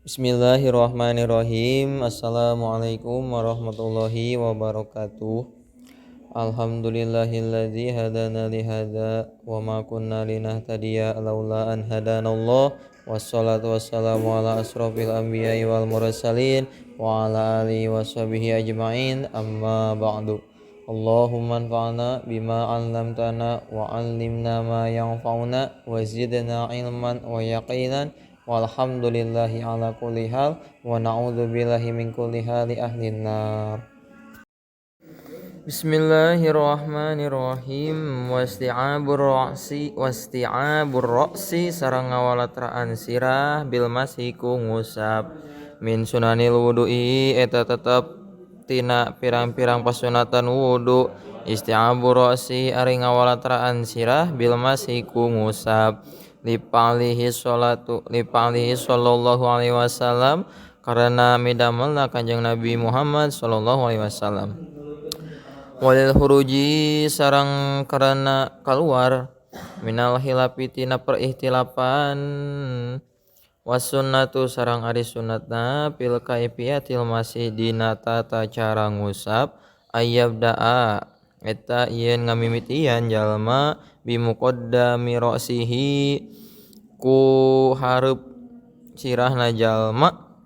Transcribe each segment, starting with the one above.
Bismillahirrahmanirrahim. Assalamualaikum warahmatullahi wabarakatuh. Alhamdulillahilladzi hadana lihadza wa ma kunna linahtadiya laula an hadanallah. Wassalatu wassalamu ala asrofil anbiya'i wal mursalin wa ala alihi washabihi ajmain. Amma ba'du. Allahumma anfa'na bima 'allamtana wa 'allimna ma yanfa'una wa zidna ilman wa yaqinan. Walhamdulillahi ala kulli hal wa na'udzubillahi min kulli hali ahlin nar. Bismillahirrahmanirrahim. Wasti'abur ra'si sareng ngawalatraan sirah bil masih ku ngusap min sunanil wudu'i eta tetep tina pirang-pirang pasunatan wudu. Isti'abur ra'si ari ngawalatraan sirah bil masih ku ngusap lipalihi sholatu lipalihi sallallahu alaihi wasallam karena midamelna Kanjeng Nabi Muhammad sallallahu alaihi wasallam. Walil huruji sareng karena keluar minal hilafi tina perihtilapan. Wasunnatu sareng ari sunnatna fil kaifiyatil masih dina tata cara ngusap ayyabda'a eta yen ngamimitian jalma bimuqaddami ra'sihi ku hareup sirahna jalma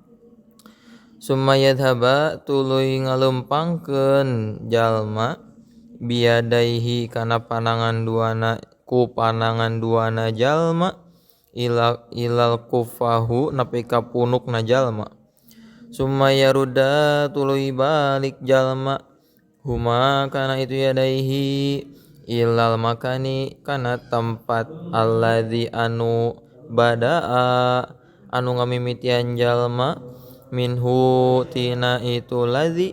summa yadhaba tuluy ngalempangkeun jalma biadaihi kana panangan duana ku panangan duana jalma ilal kufahu nepi ka punukna jalma summa yarudda tuluy balik jalma huma kana itu yadaihi ilal makani kana tempat alladzi anu badaa anu ngamimitian jalma minhu tina itu ladzi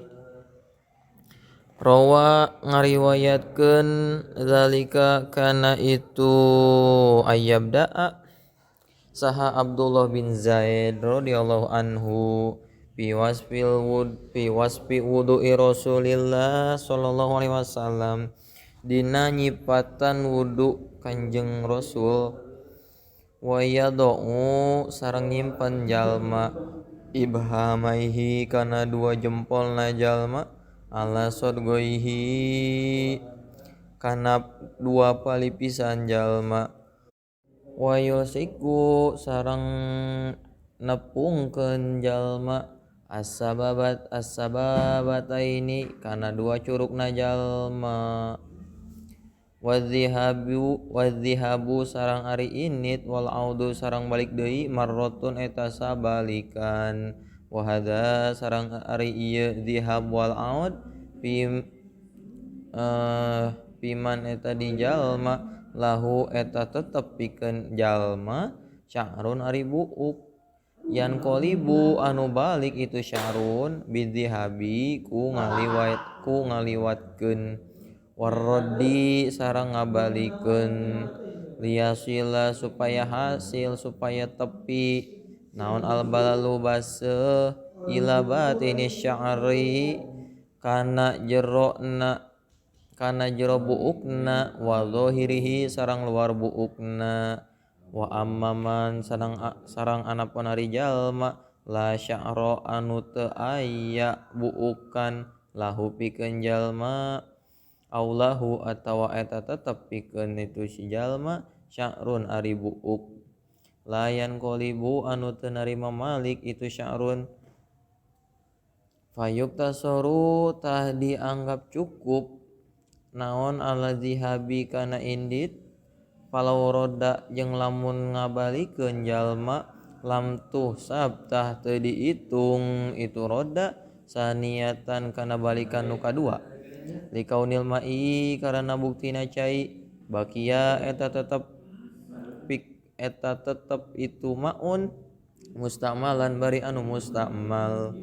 rawa ngariwayatkeun zalika kana itu ayyabdaa saha Abdullah bin Zaid radhiyallahu anhu fi wasfil wud fi wasfi wudu'i Rasulillah sallallahu alaihi wasallam dina nyipatan wudu Kanjeng Rasul wa yad'u sareng nyimpen jalma ibhamaihi kana dua jempolna jalma ala sodgoihi kana dua palipisan jalma wa yulsiku sareng nepungkeun jalma as-sababat as-sababataini kana dua curugna jalma wadhihabu sarang ari init wal audu sarang balik deui marrotun eta sabalikan wa hadza sarang ari ieu dhihab wal aud piman eta di jalma lahu eta tetep pikeun jalma sya'run ari buuk yan qolibu anu balik itu sya'run bidhihabi ku ngaliwatkeun warroddi sareng ngabalikeun liyasila supaya hasil supaya tepi naon albalalu baseuh ila batini sya'ri kana jerona kana jero buukna wa zahirihi sareng luar buukna wa ammaman sareng anapun ari jalma la sya'ra anu teu aya buukan lahu pikeun jalma aulahu atawa eta tetep pikeun itu si jalma sya'run ari buuk layan qolibu anu teu narima malik itu sya'run fayuktasoru tah dianggap cukup naon ala zihabi kana indit falau roda jeung lamun ngabalikeun jalma lam tuhsab tah teu diitung itu roda saniatan kana balikan nu kadua likaunil ma'i karena buktina cai bakia eta tetep pik eta tetep itu maun mustamalan bari anu mustamal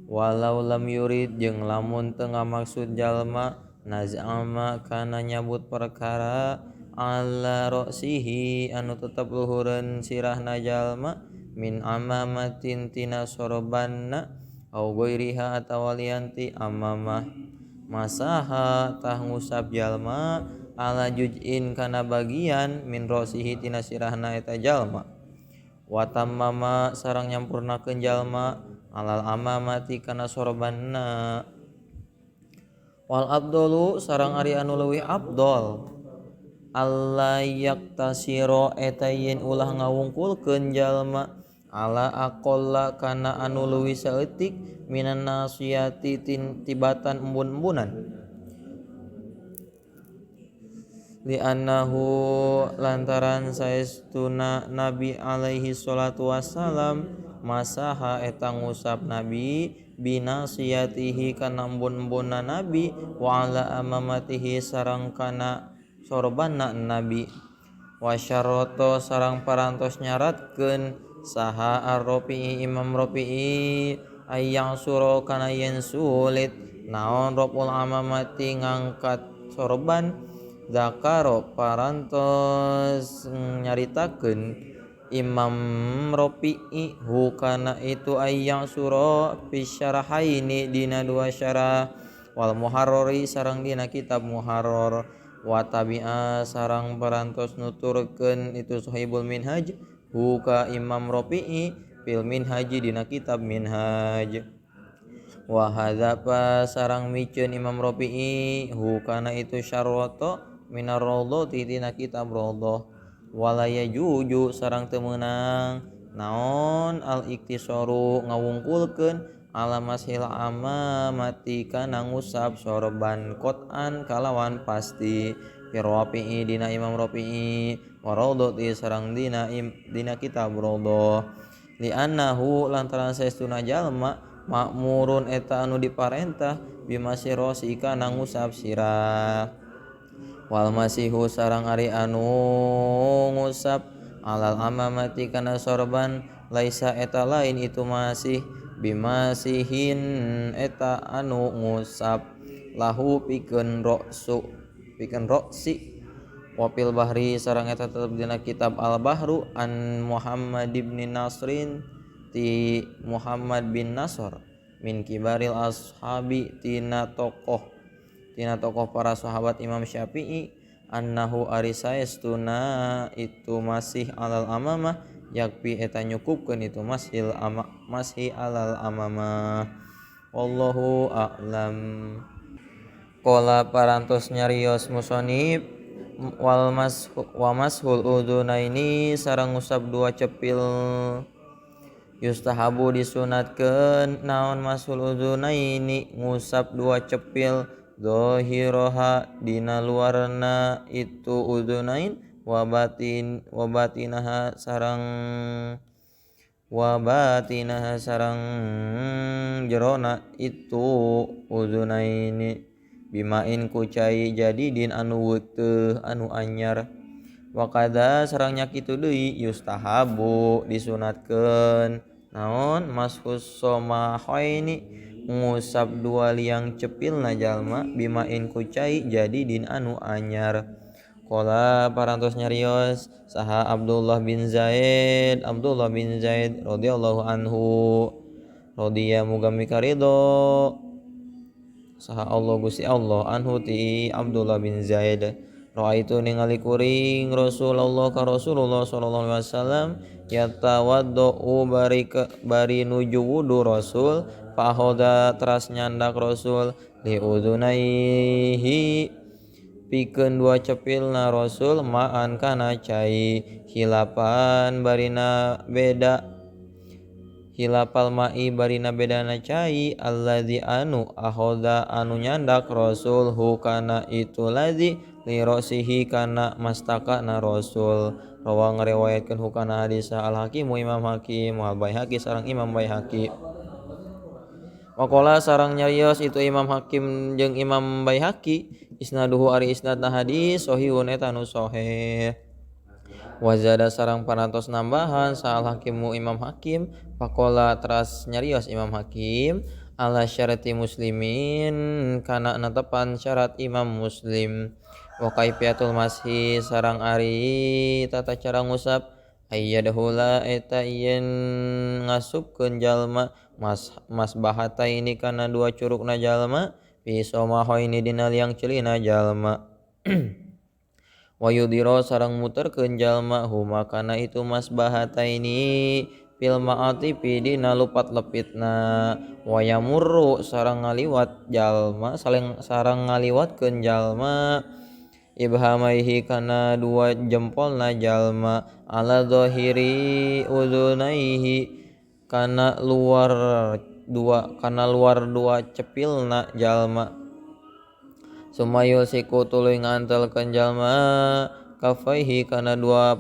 walau lam yurid jeung lamun teu ngamaksud jalma naz'ama kana nyabut perkara ala ra'sihi anu tetep luhureun sirahna jalma min amamatin tina sorbanna au ghairiha atawa lianti amamah masaha tah ngusap jalma ala juz'in kana bagian min ra'sihi tina sirahna eta jalma. Wa tammama sarang nyampurnakeun jalma alal amamati kana sorbanna. Wal abdolu sarang ari anu leuwih abdol alla yaktasiro eta yen ulah ngawungkulkeun jalma ala aqalla kana anu leuwih saeutik minan nasiyati tibatan embun-embunan. Li'annahu lantaran saestuna Nabi alaihi salatu wassalam masaha eta ngusap Nabi binasiyatihi kana embun-embunna Nabi wa ala amamatihi sarang kana sorbanna Nabi. Wa syarata sarang parantos nyaratkeun saha ar-Rafi'i Imam Rafi'i ayyang suro kana yen sulit naon raful amamati ngangkat sorban zakaro parantos nyaritakeun Imam Rafi'i hukana itu ayyang suro fi syarahaini dina dua syarah wal muharrari sareng dina kitab muharrar wa tabi'a sarang parantos nuturkeun itu Sahibul Minhaj huka Imam Rafi'i fil Minhaji dina kitab Minhaj. Wa hadzapa sarang miceun Imam Rafi'i hukana itu syarata minar raudhati dina kitab raudhah. Wala yajuju sarang teu meunang naon al iktisaru ngawungkulkeun ala mashil amamati kana ngusap sorban qot'an kalawan pasti fi Rafi'i dina Imam Rafi'i wa raudhati sarang dina dina kitab raudhah. Li'annahu lantaran saestuna jalma makmurun eta anu diparentah bimasirasi kana ngusap sirah. Wal masihu sarang ari anu ngusap alal amamati kana sorban laisa eta lain itu masih bimasihin eta anu ngusap lahu pikeun roksu pikeun roksi. Wa fil bahri sarang eta tetep dina kitab al bahru an Muhammad ibn Nasrin ti Muhammad bin Nasr min kibaril ashabi tina tokoh para sahabat Imam Syafi'i annahu ari saestuna itu masih alal amamah yakfi eta nyukupkeun itu masih masih alal amamah. Wallahu a'lam. Qala parantos nyarios musonib wal mas wa mashul udunaini sareng ngusap dua cepil yustahabu disunatkeun naon mashul udunaini ngusap dua cepil zahiraha dina luarna itu udunain wa batin wa batinaha sarang jerona itu udunaini bimain ku cai jadidin anu weuteuh anu anyar. Wa kadza sarang nya kitu deui yustahabu disunatkeun naon mashus somahaini ngusap dua liang cepilna jalma bimain ku cai jadidin anu anyar. Qala parantos nyarios saha Abdullah bin Zaid radhiyallahu anhu radiya muga mikaridho saha Allah Gusti Allah anhu ti Abdullah bin Zaid. Raaitu ningali kuring Rasulullah ka Rasulullah sallallahu alaihi wasallam yatawaddau bari nuju wudu Rasul fahoda teras nyandak Rasul li udunaihi pikeun dua cepilna Rasul ma'an kana cai hilapan barina beda hilapal ma'i barina bedana cai allazi anu ahoda anu nyandak Rasul hukana itu lazi li rosihi kana mastakana Rasul. Rawa ngariwayatkeun hukana hadis al Hakimu Imam Hakim wal Baihaqi sareng Imam Baihaqi. Waqala sareng nyarios itu Imam Hakim jeung Imam Baihaqi isnaduhu ari isnadna hadis sahihun eta nu sahih. Wazada sareng parantos nambahan sal Hakimu Imam Hakim faqala teras nyarios Imam Hakim ala syarati muslimin kana netepan syarat Imam Muslim. Wa kaifiyatul mashi sareng ari tata cara ngusap ayyadhula eta yen ngasupkeun jalma mas bahataini kana dua curugna jalma fi somahoini dina liang ceulina jalma. Wa yudiro sareng muterkeun jalma huma kana itu masbahataini fil ma'atifi dina lupat lepitna. Wa yamurru sareng ngaliwat jalma sareng ngaliwatkeun jalma ibhamaihi kana dua jempolna jalma ala zahiri udhunaihi kana luar dua cepilna jalma. Sumayul siku tuluy ngantelkeun jalma kafaihi kana dua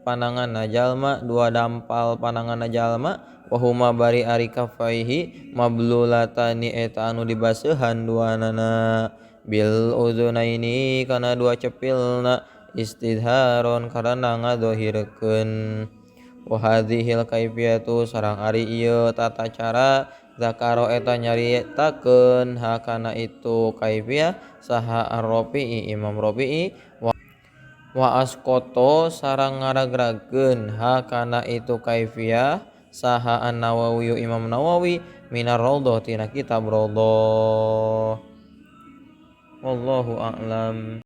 pananganna jalma, dua dampal pananganna jalma. Wa huma bari ari kafaihi mablulatani eta anu dibaseuhan duanana bil udhunaini kana dua cepilna istidharon karana ngadohirkeun. Wa hadhil kaifiyatu sareng ari ieu tata cara zakaro eta nyaritakeun hakana itu kaifiyah saha Ar-Rafi'i Imam Rafi'i wa asqata sareng ngaragragkeun hakana itu kaifiyah saha An-Nawawi Imam Nawawi minar Raudhah tina kitab Raudhah. Wallahu a'lam.